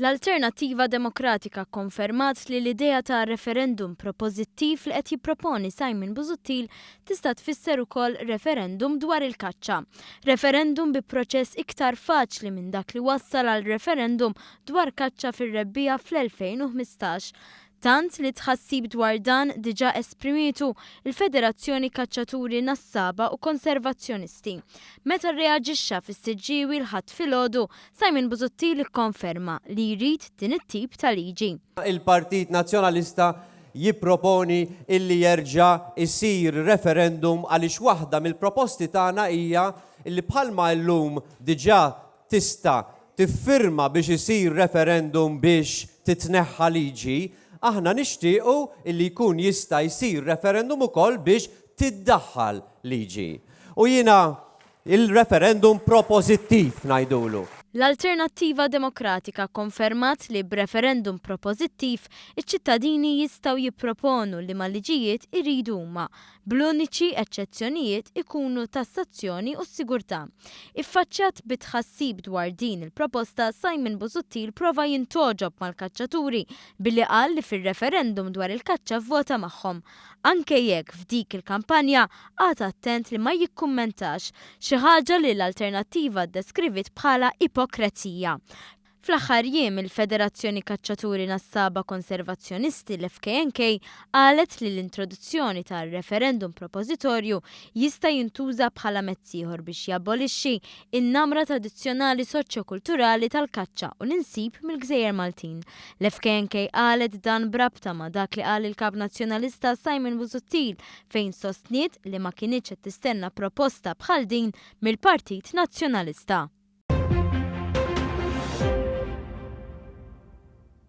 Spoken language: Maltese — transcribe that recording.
L-Alternattiva Demokratika kkonfermat li l-idea ta' referendum propożittiv li qed jipproponi Simon Busuttil tista' tfisser ukoll referendum dwar il-kaċċa. Referendum bi proċess iktar faċli minn dak li wassal għal referendum dwar kaċċa fir-rebbiegħa fl-2015. Tant li tħassib dwar dan diġà esprimietu l-Federazzjoni Kaċċaturi Nassaba u Konservazzjonisti. Meta rreaġixxa fis-Siġġiewi l-Ħadd filgħodu, Simon Busuttil ikkonferma li jrid din it-tip ta' liġi. Il-Partit Nazzjonalista jipproponi illi jerġa' jsir referendum għaliex waħda mill-proposti tagħna hija illi bħalma illum diġà tista' tiffirma biex isir referendum biex titneħħa liġi, aħna nixtiequ illi jkun jista' jsir referendum ukoll biex tiddaħħal liġi. U jiena il-referendum propożittiv ngħidulu. L-Alternattiva Demokratika kkonfermat li b'referendum propożittiv iċ-ċittadini jistgħu jipproponu liema liġijiet iridu huma, bl-uniċi eċċezzjonijiet ikunu tassazzjoni u s-sigurtà. Iffaċċjat bi tħassib dwar din il-proposta, Simon Busuttil prova jintgħoġob mal-kaċċaturi billi qal li fir-referendum dwar il-kaċċa vvota magħhom. Anke jekk f'dik il-kampanja qagħad attent li ma jikkummentax, xi ħaġa li l-Alternattiva ddeskriviet bħala ipokrezija. Fl-aħħar jiem, il-Federazzjoni Kaċċaturi Nassaba Konservazzjonisti, l-FKNK, qalet li l-introduzzjoni ta' referendum propożitorju jista' jintuża bħala mezz ieħor biex jabolixxi n-namra tradizzjonali soċjokulturali tal-kaċċa u l-insib mill-gżejjer Maltin. L-FKNK qalet dan b'rabta ma' dak li qal il-Kap Nazzjonalista Simon Busuttil fejn sostniet li ma kinitx qed tistenna proposta bħal din mill-Partit Nazzjonalista.